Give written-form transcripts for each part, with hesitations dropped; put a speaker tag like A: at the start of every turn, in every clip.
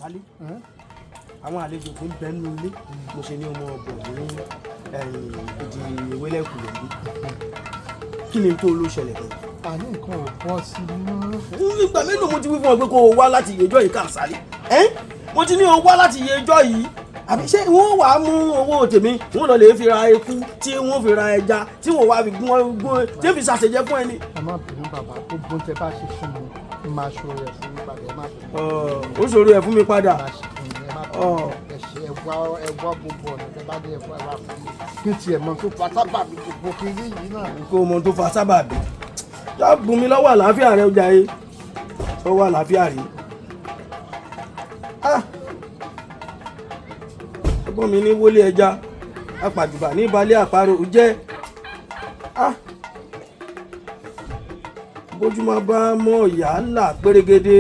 A: Kàsálí, àwọn àlejò tó ń bẹ nínú ilé, mo ṣe ní ọmọ ọbọ ní ìdí ewélẹ́kùn lẹ́bí. Kí ni tó ló ṣẹlẹ̀ gan?
B: Àní nǹkan ò bọ́ sí i mọ́.
A: Nígbà mélòó mo ti wí fún ọ pé kó o wá láti ìyẹjọ́ yìí, Kàsálí? Mo ti ní o wá láti ìyẹjọ́ yìí, àbí ṣé wọ́n wàá mú owó tèmi, wọ́n lọ lè fi ra eku, tí wọ́n fi ra ẹja, tí wọ́n wá fi gún gún, tí wọ́n fi ṣàṣejẹ fún ẹni?
B: Ẹ má bínú, bàbá. Gbogbo tẹ bá ṣe fún mi, máa ṣòro ẹ fún mi padà. Ẹ má bínú.
A: Ó ṣòro ẹ̀ fún mi padà.
B: Máa ṣe fún mi, ẹ má bínú. Ẹ ṣe, ẹ wá gbogbo ọ̀nà tẹ bá dé, ẹ wá, ẹ wá fún mi kí tiẹ̀ mọ tó fa sábàbí gbogbo kiri yìí náà.
A: Kó o mọ tó fa sábàbí, yá bùn mi lọ́wọ́ àlàáfíà rẹ ó jàre, lọ́wọ́ àlàáfíà rẹ. Ah! Ẹ̀gbọ́n mi ní wọlé ẹja apàjùbà ní balẹ̀ àparò jẹ́. Ah! Bójúmọ́ bá mọ́ ìyá là pérégedé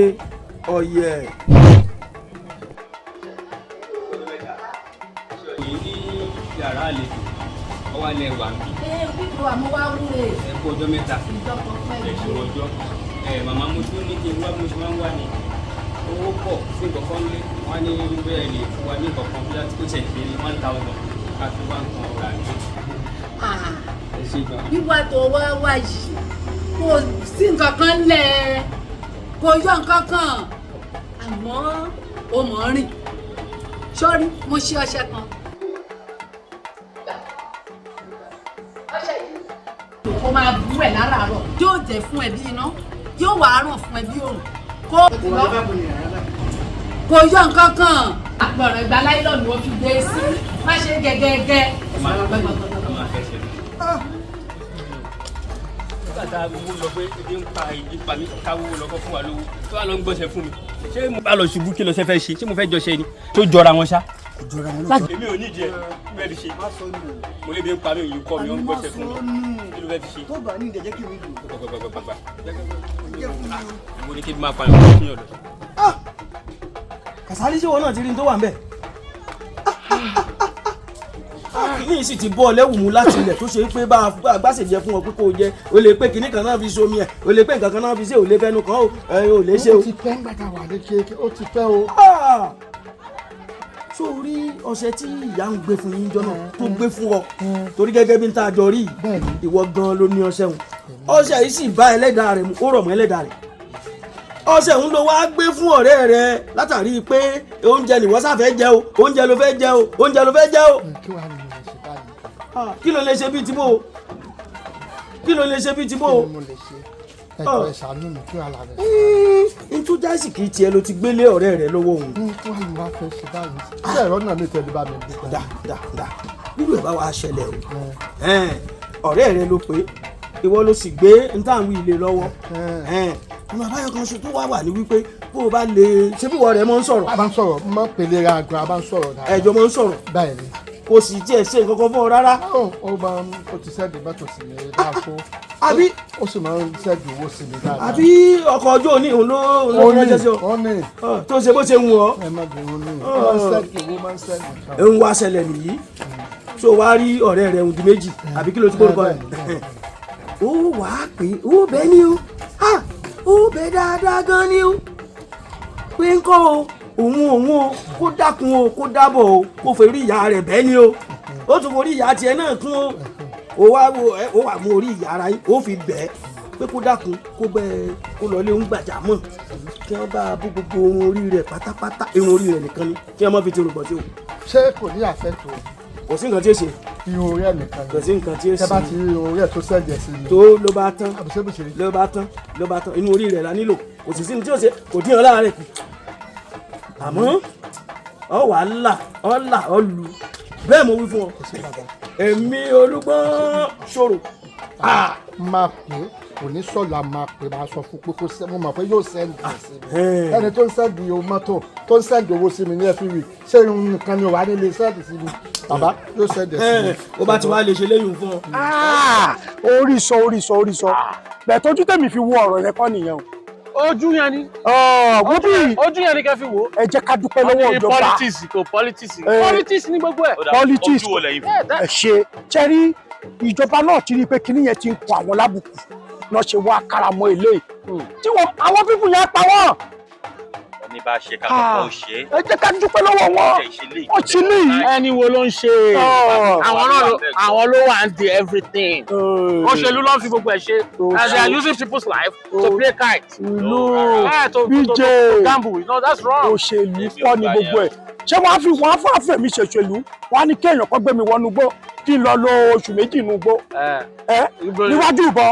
A: ọ̀yẹ̀.
C: Yìí ní yàrá àlejò ọwọ́ alẹ́ wà ń bí.
D: Ẹ wíwo àmọ́ wá wúre.
C: Ẹ kú ọjọ́ mẹ́ta.
D: Ìjọpọ̀ pẹ̀lú.
C: Ẹ ṣeun ọjọ́. Ẹ màmá, mo tún ní kí n wá bí mo ṣe máa ń wà ní owó pọ̀ sí nǹkan lé wọ́n ní bẹ́ẹ̀ lè fún wa ní nǹkan bí láti kó ṣe 1,000 ká fi wá nǹkan rà ní. Ẹ ṣe gan.
D: Wíwá tó wá wá yìí, kò sí nǹkan kan lẹ̀, kò yọ nǹkan kan, àmọ́ ó mọ̀ ọ́ rìn sórí. Mo ṣe ọṣẹ kan. Ọṣẹ yìí kó máa bú ẹ láràárọ̀, yóò jẹ́ fún ẹ bí iná, yóò wàá ràn fún ẹ bí òrùn. Kò yọ nǹkan kan. Àpọ̀rọ̀ ìgbà láìlọ́ọ̀nù wọn fi gbé sí, má ṣe gẹ́gẹ́gẹ́.
C: A máa fẹ́ ṣe lọ. Nígbà tá a wúwo lọ pé ebi ń pa ìdí pa mí, ká wúwo lọ kọ́ fún wa lówó tó wà lọ ń gbọ́sẹ̀ fún mi, ṣé mo bá lọ ṣubú, kí lọ ṣe fẹ́ ṣe? Ṣé mo fẹ́ jọṣẹ ni tó jọra wọn ṣá? Èmi ò nídìí ẹ, kí ló fẹ́ fi ṣe? Mo lè bí ń pa mí, òyìn kọ́ mi, ó ń gbọ́sẹ̀ fún mi, kí ló fẹ́ fi ṣe?
E: Tó bá ní ìdẹ̀jẹ́ kí mi lò.
C: Gbàgbàgbàgbà.
E: Jẹ́ fún mi o.
C: Mo ní kí n máa pa ìwọ̀n fún yàn lọ.
A: Kàsálí, ṣé wọn náà ti rí n tó wà ń bẹ̀? Kìíní sì ti bọ́ ọ lẹ́wù mú láti ilẹ̀ tó ṣe pé bá a gbàṣẹ jẹ fún ọ pé kó o jẹ, o lè pé kìíní kan náà fi somi ẹ̀, o lè pé nǹkan kan náà fi ṣe, o lè fẹnu kan o, ẹ o lè ṣe o.
B: Ó ti pẹ́ ńgbà tá a wà ní kéèké, ó ti pẹ́ o.
A: Ah! Ṣó o rí ọṣẹ tí ìyá ń gbé fún yín jọ náà tó gbé fún ọ? Torí gẹ́gẹ́ bí n tá a jọ rí yìí, ìwọ gan ló ní ọṣẹ òun. Ọṣẹ yìí sì bá ẹlẹ́dàá rẹ̀ mu, ó rọ̀ mọ́ ẹlẹ́dàá rẹ̀. Ọṣẹ òun ló wá gbé fún ọ̀rẹ́ rẹ̀ látàrí pé oúnjẹ nìwọ sáfẹ́ jẹ o, oúnjẹ ló fẹ́ jẹ o, oúnjẹ ló fẹ́ jẹ o.
B: Kí wàá ní mo lè ṣe báyìí?
A: Ah, kí ló lè ṣe bíi tìbò? Kí ló lè ṣe bíi tìbò?
B: Kí ni mo lè ṣe? Ẹjọ́, ẹ ṣàánú mi, kí wàá la rẹ.
A: Ntújásì kì í tiẹ̀ ló ti gbélé ọ̀rẹ́ rẹ̀ lọ́wọ́ òun.
B: Kí wàá ní wàá fẹ́ ṣe báyìí? Ṣé ẹ̀rọ náà mi tẹ̀lé bá mi dúpẹ́?
A: Dà dà dà, nírú ẹ̀ bá wàá ṣẹlẹ̀ o, ọ̀rẹ́ rẹ ló pé, ìwọ ló sì gbé ntàwí ilé lọ́wọ́. Ọmọ àbáyọ kan ṣe tó wá wà ní wípé bó o bá lè ṣé bí ìwọ rẹ mọ́ ń sọ̀rọ̀.
B: A bá ń sọ̀rọ̀, mọ́ pèlè ra àgọ́, a bá ń sọ̀rọ̀ dáadáa.
A: Ẹjọ́ mọ́ ń sọ̀rọ̀?
B: Bẹ́ẹ̀ ni.
A: Kò sì tiẹ̀ ṣe nǹkan kan fún ọ rárá?
B: Ó máa ń, ó ti send mọ́tò sí mi dáàfó.
A: Àbí?
B: Ó sì máa ń send owó sí mi dáadáa.
A: Àbí ọkọ̀ ọjọ́ òní òun ló ránṣẹ́ sí ọ?
B: Ó ní.
A: Tó ṣe bó ṣe wù ọ́.
B: Ẹ má bínú, ní ó máa ń send owó, máa ń send nǹkan.
A: Ń wá ṣẹlẹ̀ nìyí, so wá rí ọ̀rẹ́ rẹ̀ ohun di méjì, àbí kí ló ti kórúkọ rẹ̀? Ó wàá pé ó bẹ́ẹ̀ ni o, ó bẹ́ẹ̀ dáadáa gan ni o, pé ń kọ́ o, òun o, kó dákun o, kó dábọ̀ o, kó forí ìyá rẹ̀ bẹ́ẹ̀ ni o, ó tún forí ìyá tiẹ̀ náà kún o. Ó wá wo ẹ, ó wà mú orí ìyá ara yín, ó fi bẹ́ẹ̀ pé kó dákun, kó bẹ́ẹ̀, kó lọ lé ń gbàjámọ̀, kí wọ́n bá bó gbogbo irun orí rẹ̀ pátápátá. Irun orí rẹ̀ nìkan ni kí wọ́n má fi ti rògbò sí o.
B: Ṣé kò ní àfẹ́ tó?
A: Kò sí nǹkan tí ó ṣe.
B: Irun orí ẹ̀ nìkan ni?
A: Kò sí nǹkan tí ó
B: Tẹ bá
A: ṣe.
B: ti rí irun orí ẹ̀ tó send ẹ̀ sí mi.
A: Tó ló bá tán.
B: Àbí ṣé bó ṣe rí?
A: Ló bá tán, ló bá tán. Inú orí rẹ̀ la nílò, kò sì sí ní tí ó ṣe, kò dín ọ láàárẹ̀ kù, àmọ́ ọ wà á là, ọ là, ọ lu bẹ́ẹ̀, mo wí fún ọ.
B: Kò sí bàbá.
A: Èmi Olúgbọ́n ṣòro.
B: Máa pè é, kò ní sọ̀lá, máa pè, máa sọ fún pé kó sẹ́, mo mọ̀ pé yóò send ẹ̀ sí mi. Ẹni tó ń send owó mọ́tò, tó ń send owó sí mi ní every week, ṣé irun nìkan ni wàá nílé send sí mi? Bàbá, yóò send ẹ̀ sí mi.
A: Ó bá ti wá lè ṣe léyìn fún ọ.
F: Orí sọ, orí sọ, orí sọ bẹ́ẹ̀, tójú tèmi fi wo ọ̀rọ̀ yẹn kọ́ nìyẹn o.
G: Ojú yẹn ni.
F: Wo bí.
G: Ojú yẹn ni kẹ́ fi wò.
F: Ẹ jẹ́ ká dúpẹ́ lọ́wọ́ ìjọba.
G: Politics kò politics. Politics ní gbogbo ẹ̀.
F: Politics.
H: Ojú wo lẹ́yìn fi?
F: Ẹ ṣe ṣẹ́rí, ìjọba náà ti rí i pé kinní yẹn ti ń kọ àwọn lábùkù náà, ṣe wá karamọ́ ilé tí wọ́n àwọn pípù yẹn pa wọ́n.
H: Ní bá ṣe ká kọ́kọ́ ṣe é.
F: Ẹ jẹ́ ká dúpẹ́ lọ́wọ́ wọn. Wọ́n ti ní yìí.
G: Ẹni wo ló ń ṣe? Àwọn náà àwọn ló wà ń di everything. Òṣèlú ló ń fi gbogbo ẹ̀ ṣe. And they are using people's life to play kite.
F: No.
G: To
F: BJ.
G: gamble. You know, that's wrong.
F: Òṣèlú kọ́ ni gbogbo ẹ̀. Ṣé wọ́n á fi wọ́n á fún àfẹ́mi ṣèṣèlú? Wọ́n á ní kéèyàn kan gbé mi wọnú gbó kí n lọ lo oṣù 2 nínú gbó. Ẹ níwájú ìbọn.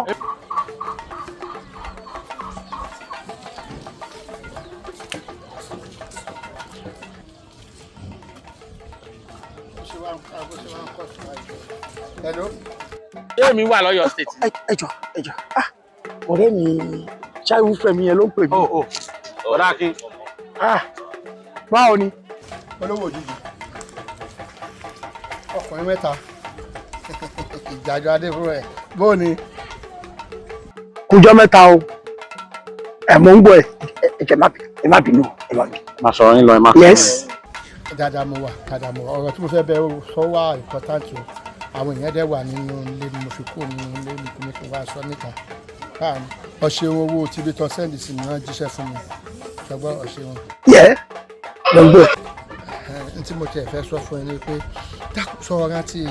B: Hello.
G: Ṣé èmi wà lọ́yọ̀ state?
F: Ẹ jọ ẹ jọ, ọ̀rẹ́ mi ṣáìwú fẹ́mi yẹn ló ń pè mí.
G: Ọ̀dà Akin.
F: Báwo ni?
B: Olówó òjijì, ọkùnrin mẹ́ta, ìjàjọ adé fún ẹ, bóò ni.
F: Kújọ́ mẹ́ta o, ẹ mò ń gbọ́ ẹ, ẹ ẹ má bínú, ẹ má bínú.
G: Má sọ̀rọ̀ yín lọ, ẹ má.
F: Yes.
B: Dáadáa mo wà, dáadáa mo wà. Ọ̀rọ̀ tí mo fẹ́ bẹ sọ wà important o. Àwọn èèyàn dẹ̀ wà nínú ilé ni mo fi kó nínú ilé mi kí ni kí n wá sọ níta. Báàmì ọ̀ṣẹ̀ owó tìbí tán sẹ́ndì sí mi, wọ́n jíṣẹ́ fún mi, ṣọgbọ́n ọ̀ṣẹ̀ wọn.
F: Yẹ mo ń gbọ́.
B: N tí mo tiẹ̀ fẹ́ sọ fún ẹ ni pé sọ rántí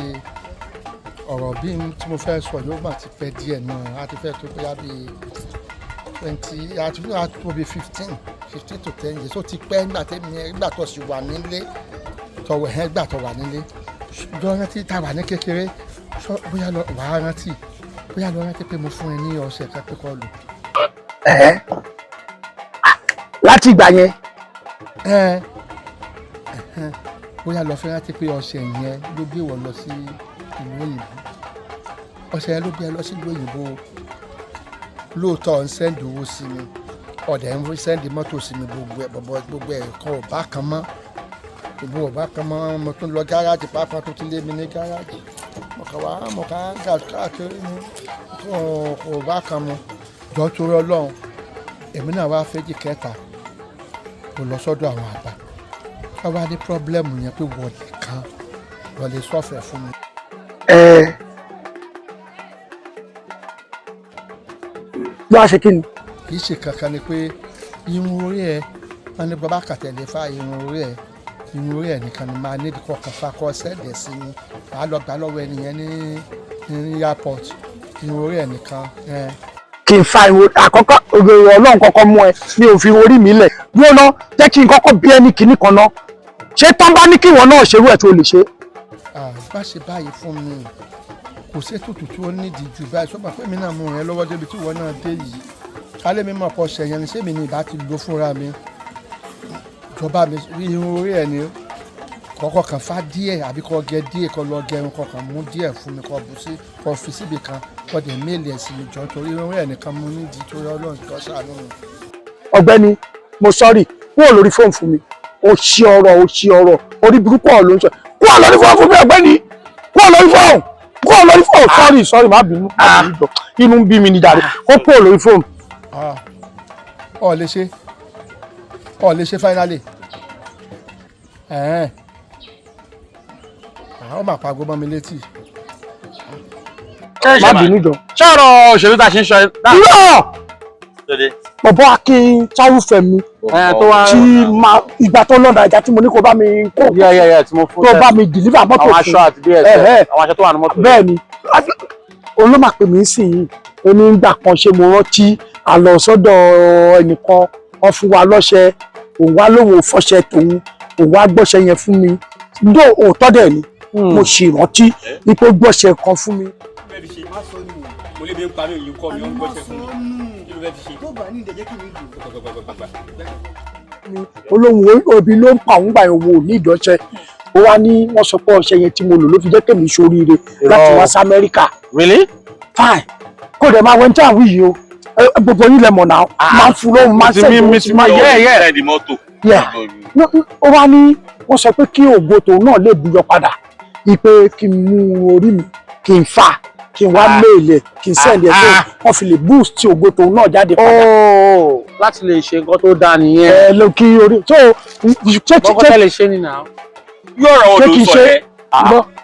B: ọ̀rọ̀ bí n tí mo fẹ́ sọ yóò mà ti pẹ́ díẹ̀ náà, a ti fẹ́ tó bóyá bíi 20, a ti fẹ́ tó bíi 15 to 10 years. Ó ti pẹ́ nígbà tẹ́mi nígbà tó sì wà nílé tọwọ́ ẹ̀ nígbà tó wà nílé jọ rántí tá a wà ní kékeré sọ bóyá lọ wàá rántí, bóyá lọ rántí pé mo fún ẹ ní ọṣẹ kan pé kó lò.
F: Láti ìgbà yẹn.
B: Bóyá lọ fẹ́ rántí pé ọṣẹ yẹn ló gbé wọ lọ sí ìlú òyìnbó. Ọṣẹ yẹn ló gbé ẹ lọ sí ìlú òyìnbó. Lóòótọ́ ń send owó sí mi, ọ̀dẹ̀ ń send mọ́tò sí mi, gbogbo ẹ̀ bọ̀bọ̀ gbogbo ẹ̀ kan ò bá kan mọ́, gbogbo ò bá kan mọ́. Mo tún lọ gáràjì pàápàá tó ti lé mi ní gáràjì, mo kàn wá mo kàn ń gà káàkiri ni kò bá kan mu. Jọ torí Ọlọ́run, èmi náà wá fẹ́jì kẹta, mo lọ sọ́dọ̀ àwọn àgbà ká wá ní problem yẹn pé wọ́n nìkan wọ́n lè sọ̀fẹ̀ fún mi.
F: Ẹ ló wá ṣe kí ni.
B: Kì í ṣe kankan ni pé irun orí ẹ wọn ní bàbá kàtẹ́lẹ̀ fa irun orí ẹ, irun orí ẹ nìkan ni máa ní kọkàn fa kọ́ sẹ́ẹ̀dẹ̀ sí mi, màá lọ gbà lọ́wọ́ ẹnìyẹn ní airport, irun orí ẹ nìkan.
F: Kí n fa ìwò àkọ́kọ́ ògèrè Ọlọ́run kọ́kọ́ mú ẹ ní òfin orí mi lẹ̀ dúró ná, jẹ́ kí n kọ́kọ́ bí ẹni kìíní kan ná, ṣé tán bá ní kí ìwọ náà ṣerú ẹ̀ tó lè ṣe.
B: Bá ṣe báyìí fún mi kò sí ètùtù tí ó nídìí jù báyìí, sọ́gbà pé mi náà mú rẹ lọ́wọ́ débi tí ìwọ náà dé yìí, kálẹ̀ mi mọ̀ pọ̀ ṣẹ̀yàn ni ṣé mi ni ìbá ti lò fúnra mi. Ìjọba mi irun orí ẹ̀ ni kọ́kọ́ kan fa díẹ̀ àbí kọ́ gẹ díẹ̀, kọ́ lọ gẹrun kọ́ kan mú díẹ̀ fún mi, kọ́ bù sí kọ́ fi síbi kan, kọ́ dẹ̀ méèlì ẹ̀ sí mi jọ torí irun orí ẹ̀ nìkan mú nídìí torí Ọlọ́run kọ́ ṣàánú mi.
F: Ọ̀gbẹ́ni, mo sọ́ọ̀rì, kúrò lórí fóònù fún mi, ó ṣí ọ̀rọ̀, ó ṣí ọ̀rọ̀ orí burúkú ọ̀rọ̀ ló ń sọ, kúrò lórí fóònù fún mi ọ̀gbẹ́ni, kúrò lórí fóònù, kúrò lórí fóònù, sọ́ọ̀rì sọ́ọ̀rì, má bínú, má bínú jọ, inú ń bí mi ní jàre, kó kúrò lórí fóònù.
B: Ọ lè ṣe, ọ lè ṣe finally. Ẹ̀ẹ́n àwọn máa pàgọ́ mọ́ mi létí.
F: Má bínú jọ.
G: Ṣé ọ̀rọ̀ òṣèlú tá a ṣe ń sọ yìí?
F: Irọ́! Bọ̀bọ̀ Akin Táwùfẹ́mi tí ma ìgbà tó lọ́nà ìjà tí mo ní kó bá mi kó tó bá mi deliver mọ́tò fún.
G: Àwọn aṣọ àti bí ẹsẹ̀, àwọn aṣọ tó wà ní mọ́tò.
F: Bẹ́ẹ̀ ni, òun ló máa pè mí sí yìí, ó ní ìgbà kan ṣe mo rántí àlọ́ sọ́dọ̀ ẹnìkan, wọ́n fún wa lọ́ṣẹ, òun wá lóun ò fọṣẹ tòun, òun wá gbọ́ṣẹ yẹn fún mi, dó òótọ́ dẹ̀ ni, mo sì rántí wípé ó gbọ́ṣẹ kan fún mi.
C: Mo lè bí ń parí òyìn kọ́ mi, ó ń gbọ́ṣẹ fún mi, kí ló fẹ́ fi ṣe.
E: Tó bá ní ìdẹ̀jẹ́ kí mi lò.
F: Olóhùn òbí ló ń pa òun gbà yẹn, wò ní ìdọ́ṣẹ́, ó wá ní wọ́n sọ pé ọṣẹ yẹn tí mo lò ló fi jẹ́ kèmí ṣoríire láti wá sí Amẹ́ríkà.
G: Really?
F: Fine, kò dẹ̀ máa wẹ́n tí àwọn yìí o, gbogbo yín lẹ mọ̀ náà, máa ń fún lóhùn, máa ń sẹ́yìn sí máa yẹ́ ẹ̀yẹ́. Ó wá ní wọ́n sọ pé kí ògo tòun náà lè buyọ padà, ipe kí n mú orí mi kí n fà kí n wá méèlì ẹ̀ kí n send ẹ̀ tó wọ́n fi lè boost ògo tòun náà jáde padà.
G: Láti lè ṣe nǹkan tó dáa nìyẹn.
F: Ẹ ló kí orí tó ṣé
G: Bọ́kọ́ tẹ́lẹ̀ ṣe ni náà.
H: Yóò rọ̀ wo ló ń sọ yẹn?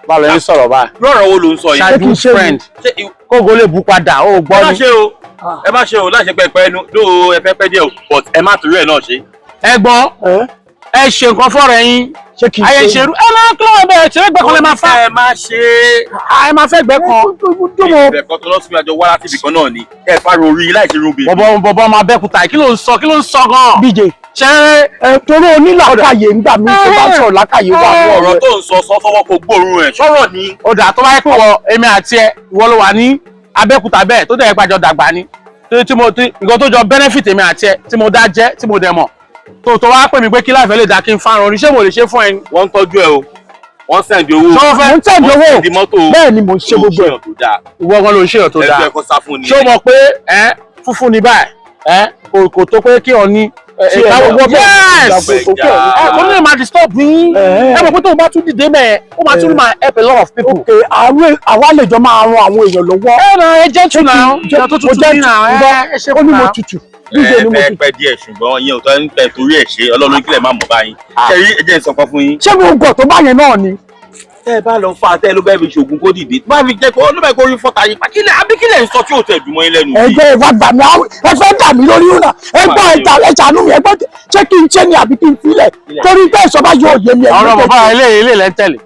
G: Báwo ló ń sọ̀rọ̀ báyìí?
H: Yóò rọ̀ wo ló ń sọ yẹn?
G: Childhood friend. Kógo lè bú padà, ó gbọ́
H: Ẹ má
G: ni.
H: ṣe o, ẹ má ṣe o, láṣẹ pẹpẹ ẹnu, lóò ẹ fẹ́ pẹ́ díẹ̀ o, but ẹ má torí ẹ̀ náà ṣe.
G: Ẹ̀gbọ́n, ẹ ṣe nǹkan fọ́rọ̀ yín.
F: Ṣé kì í
G: Ayé
F: ṣe
G: ṣerú ẹ máa kí lọ́wọ́ bẹ́ẹ̀ ṣeré gbẹ́kan lè máa fá.
H: Ẹ má ṣe.
G: Ẹ máa fẹ́ gbẹ́ kan.
H: Ìbẹ̀kọ́ tó lọ́sùn àjọ wá láti ibìkan náà ni ẹ fárò orí láì ṣe rúbi.
G: Bọ̀bọ̀ bọ̀bọ̀ máa bẹ́kúta, kí ló ń sọ, kí ló ń sọ gan-an?
F: BJ,
G: Ṣé
F: ẹ torí onílàkàyè ń gbà mí tó bá sọ̀rọ̀ làkàyè wà ní
H: Ọ̀rọ̀
F: ọ̀rọ̀
H: tó ń sọ sọ fọwọ́ kò gbóòórùn ẹ̀ sọ̀rọ̀ ni.
G: Ó dà, tó bá yẹ pé wọ èmi àti ẹ, ìwọ ló wà ní Abẹ́òkúta bẹ́ẹ̀ tó dẹ̀ gbàjọ dàgbà ni, tí mo tí nǹkan tó jọ benefit èmi àti ẹ tí mo dá jẹ́ tí mo dẹ̀ mọ̀ tó wá pè mí pé kí láìfẹ́ lè dá kí n fárun orí, ṣé mo lè ṣe fún ẹ ni?
H: Wọ́n ń tọ́jú ẹ o, wọ́n send owó.
G: Ṣé wọ́n fẹ́
F: Mò ń send
H: Wọ́n
F: owó.
H: send mọ́tò o.
F: Bẹ́ẹ̀ ni mò ń ṣe gbogbo ẹ̀.
H: Ṣèyàn tó dáa.
G: Ìwọ gan ló ń ṣèyàn tó dáa.
H: Ẹgbẹ́ ẹ̀kọ́ sá fún ni.
G: Ṣé o mọ̀ pé ẹ funfun ni báyìí, ẹ kò tó pé kí ọ ní
F: Tí ẹ lọ-
G: yes,
F: Ìdàgbàsókè
G: ẹ kò ní lè máa disturb yín. Ẹ mọ̀ pé tóun bá tún dìde mẹ́ẹ̀, ó máa tún máa help a lot of people.
F: Ok, àwa lè jọ máa ran àwọn èèyàn lọ́wọ́.
G: Ẹ náà ẹ jẹ́ tù náà, ìyá tó tutù ní náà, ẹ ṣe
F: Ó ní
G: fún
F: mo
G: náà.
F: tutù, BJ
H: Ẹ
F: ni mo
H: fẹ́
F: tutù.
H: pẹ́ díẹ̀, ṣùgbọ́n ìyẹn ò tọ́ ń tẹ̀ torí ẹ̀ ṣe Ọlọ́run kílẹ̀ má mọ̀ báyìí. Ṣé rí, ẹ jẹ́ n sọ kan fún yín.
F: Ṣé mo gọ̀ tó bá yẹn náà ni?
H: Tẹ́ ẹ bá lọ fa tẹ́ ẹ ló bẹ́ẹ̀ fi ṣoògùn kó dìde, tó bá fi jẹ́ kó ló bẹ́ẹ̀ kó rí fọ́ta yín pa, kílẹ̀ àbí kílẹ̀ ń sọ tí ò tẹ̀ dùn mọ́ yín lẹ́nu yìí.
F: Ẹgbẹ́ ìwà gbà mí, ẹ fẹ́ dà mí lórí ìrìnà. Ẹgbọ́n, ẹja ẹja nù mí. Ẹgbọ́n, ṣé kí n ṣe ni àbí kí n filẹ̀? Torí bẹ́ẹ̀ sọ bá yóò yé mi.
G: Ọ̀rọ̀ bàbá ilé ilé lẹ́ ń tẹ̀lé.